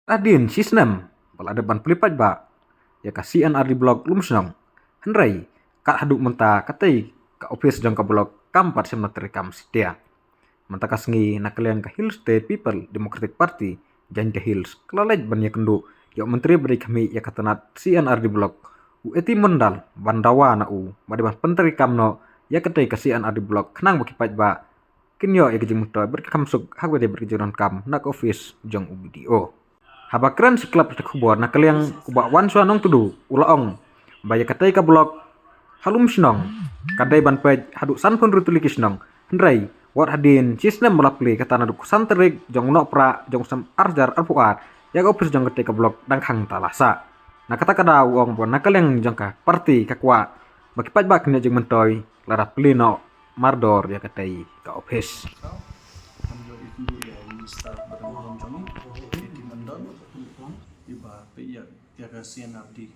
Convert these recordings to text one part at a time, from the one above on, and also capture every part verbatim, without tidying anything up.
Hadien shi snem ba la dep ban plie paidbah ïa ka C and RD Block Lumshnong, hynrei kat haduh mynta katei ka ophis jong ka block kam pat shim na treikam satia. Mynta ka sngi na ka liang ka Hill State People Democratic Party, Jaintia Hills, ka la leit ban ïakynduh ïa u Myntri ba dei khmih ïa ka tnat C and RD Block, u A T Mondal, ban dawa na u ba dei ban pyntreikam noh ïa katei ka C and RD Block khnang ba ki paidbah kin ïoh ïa ka jingmyntoi bad ka kham suk ha kaba ïadei bad ka jingdonkam na ka ophis jong u B D O. Haba kren sha ki lad pathai khubor na ka liang u Bah Wanshuwa Nongtdu, u la ong ba ïa katei ka block ha Lumshnong ka dei ban peit haduh sanphew hynriew tylli ki shnong, hynrei wat hadien shi snem ba la plie, kata naduh khatsan tarik jong u Nohprah jong u snem ar hajar arphew ar, ïa ka ophis jong katei ka block dang khang tala sah. Na kata ka daw u ong ba na ka liang jong ka party ka kwah ba ki paidbah kin ïoh jingmyntoi lada plie noh mardor ïa katei ka ophis. Kam ïoh ïa u Minister ba dang wan jong ngi, A T Mondal, iba peit ïa, ïa ka C and RD,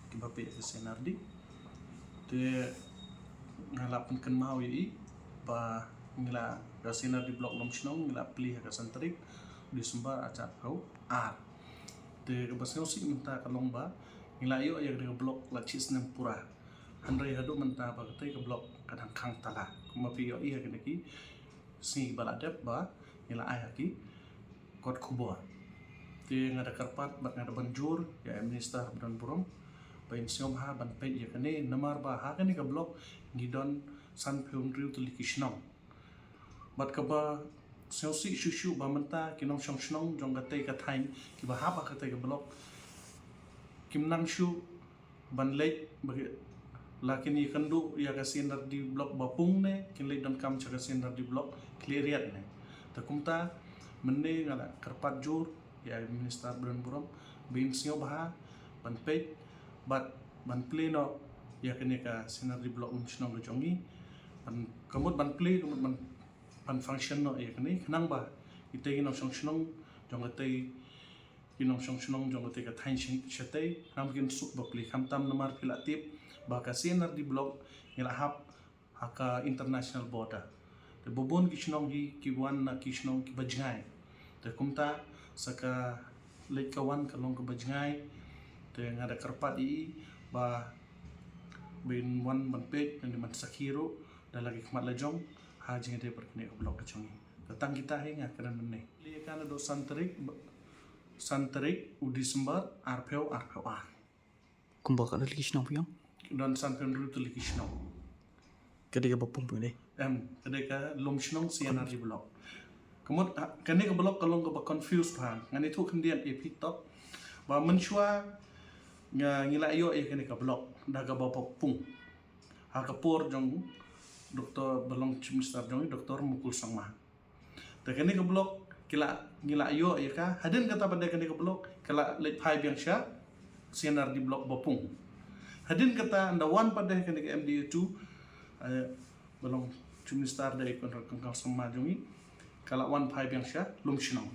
kiba peit ïa ka C and RD. Te nga la pynkynmaw ïa i ba ngi la, ka C and RD Block Lumshnong ngi la plie ha ka san tarik December ar hajar arphew ar. Te kaba sngewsih mynta ka long ba ngi la ïoh ïa ka block la shi snem pura. Hynrei haduh mynta ba katei ka block ka dang khang tala. Kumba phi ïohi ha kine ki sngi ba la dep ba ngi la ai ha ki kot khubor. Te nga da kyrpad bad nga da ban jur ïa i Minister ba don burom ba in sngewbha ban peit ïa kane, namar ba ha kane ka block ngi don sanphew hynriew tylli ki shnong. Bad kaba sngewsih shuh shuh ba mynta ki nongshong shnong jong katei ka thaiñ kiba hap ha katei ka block kim nang shuh ban leit ba ki, la kin ïakynduh ïa ka C and RD Block ba pung ne kin leit donkam sha ka C and RD Block khlieh riat ne. Te kumta mynne nga la kyrpad jur ïa i Minister ba don burom ba in sngewbha ban peit bad ban plie noh ïa kane ka C and RD Block Lumshnong ka jong ngi. Ban, ka mut ban plie, ka mut ban, ban function noh ïa kane khnang ba kitei ki nongshong shnong jong katei, ki nongshong shnong jong katei ka thaiñ shatei khnang ba kin suk ba plie. Khamtam namar phi la tip ba ka C and RD Block ngi la hap ha ka international border. Te ba bun ki shnong hi ki wan na ki shnong kiba jngai. Te kumta sa ka leit ka wan ka long kaba jngai. Te nga da kyrpad ïa i ba ba in wan ban peit, ban sakhi ruh da la ki khmat la jong ha jingïadei bad kane ka block ka jong ngi. Te tang kita hi nga kren mynne. Plie ka naduh san tarik, san tarik u December arphew arphew ar. Kumba ka dei ki shnong phi ong? Don sanphew hynriew tylli ki shnong. Ka dei kaba pung phi ong dei? Em, ka dei ka Lumshnong C and RD Block. Ka mut, ha, kane ka block ka long kaba confuse bha. Ngan ïathuh khyndiat ïa phi tok ba mynshuwa nga, ngi la ïoh ïa kane ka block da kaba pung ha ka por jong Doktor, ba long Chief Minister jong ngi, Doktor Mukul Sangma. Te kane ka block ki la, ngi la ïoh ïa ka, hadien kata pat de kane ka block ka la leit phai biang sha C and RD Block ba pung. Hadien kata ynda wan pat de kane ka MDA two, eh, ba long Chief Minister de Conrad K Sangma jong ngi, ka la wan phai biang sha Lumshnong.